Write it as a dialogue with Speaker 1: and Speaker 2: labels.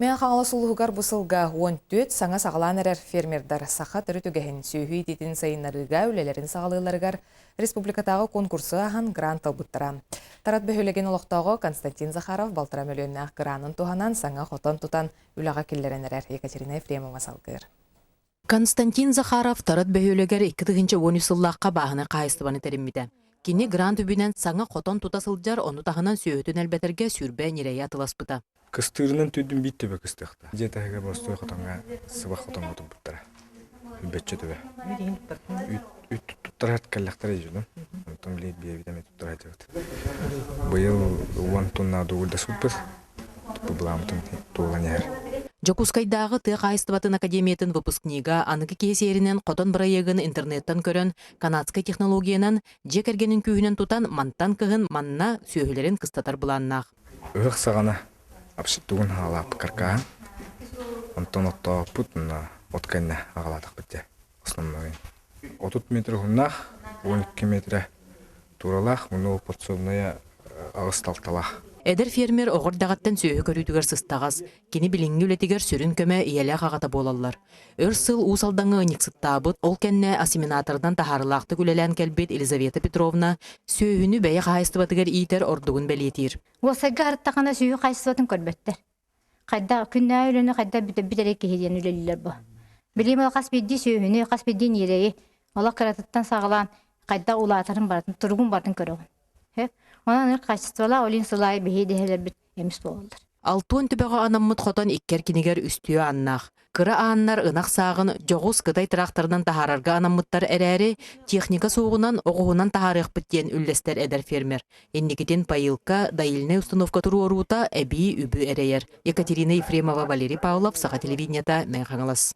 Speaker 1: Мэҥэ Хаҥалас улууһугар бу сылга 14 саҥа саҕалаан эрэр фермердар саха төрүт үгэһин, сүөһү иитиитин сайыннарыыга үлэлэрин саҕалыылларыгар республикатааҕы конкурсу ааһан грант ылбыттара. Тарат бөһүөлэгин олохтооҕо Константин Захаров балтараа мөлүйүөннээх гранын туһанан саҥа хотон тутан үлэҕэ киллэрэн эрэр. Екатерина Ефремова салгыыр.
Speaker 2: Константин Захаров Тарат бөһүөлэгэр 2013 сыллаахха бааһынай хаһаайыстыбаны тэриммитэ. Кини грант үбүнэн саҥа хотон тута сылдьар, ону таһынан сүөһүтүн элбэтэргэ сүүрбэ ньирэйи атыласпыта.
Speaker 3: Кыстыырынан түүрдүн биир төбө кыстыахта. Дьиэ таһыгар боростуой хотоҥҥо сыбах хотоҥҥо турбуттара. Бөччө төбө. Үт туттарат кэллэхтэрэ дьонум. Онтон билиэт биэбит эмэ туттара сылдьабыт. Быйыл уон тонна дугурдаспыппыт. Былааммытын туолан иһэр.
Speaker 2: Дьокуускайдааҕы тыа хаһаайыстыбатын академиятын выпускнига аныгы киһи сиэринэн хотон бырайыагын интернеттэн көрөн, канадскай технологиянан дьиэ кэргэнин күүһүнэн тутан мантан кыһын манна сүөһүлэрин кыстатар былааннаах.
Speaker 3: Ыһыах саҕана общептугун хаалааппыт каркааһын, онтон оттооппут уонна от кэннэ аҕалаатахпыт дьэ основной. 30 метр уһуннаах, 12 метрэ тууралаах, уонна подсобная аҕыс талталаах.
Speaker 2: Эдэр фермер оҕо эрдэҕиттэн сүөһү көрүүтүгэр сыстаҕас, кини билиҥҥи үлэтигэр сүрүн көмө ийэлээх аҕата буолаллар. Өр сыл Уус Алдаҥҥа ыанньыксыттаабыт, ол кэннэ осеменаторынан таһаарыылаахтык үлэлээн кэлбит Елизавета Петровна сүөһүнү бэйэ хаһаайыстыбатыгар иитэр ордугун бэлиэтиир.
Speaker 4: Уопсайга ырыттахына сүөһү хаһаайыстыбатын көрбөттөр. Хайдах күннээҕи үлэни хайдах бүтэрбит эрэ киһи диэн үлэлииллэр бу. Билигин ол хас биирдии сүөһүнү, хас биирдии ньирэйи олох кыратыттан саҕалаан хайдах улаатарын барытын, туругун барытын көрөҕүн. Онон качестволаах олин сылаайы биһи дэһэлэрбит эмис буолаллар.
Speaker 2: Алтуон төбөҕө анаммыт хотон икки эркинигэр үстүү ааннаах. Кыра ааннар ынах сааҕын дьоҕус кытай тракторынан таһаарарга анаммыттар эрээри, техника суоҕунан оҕуһунан таһаарыахпыт диэн үллэстэр эдэр фермер. Инникитин поилка, доильнай установка туруоруута эбии үбү эрэйэр. Екатерина Ефремова, Валерий Павлов, Саха телевидениета, Мэҥэ Хаҥалас.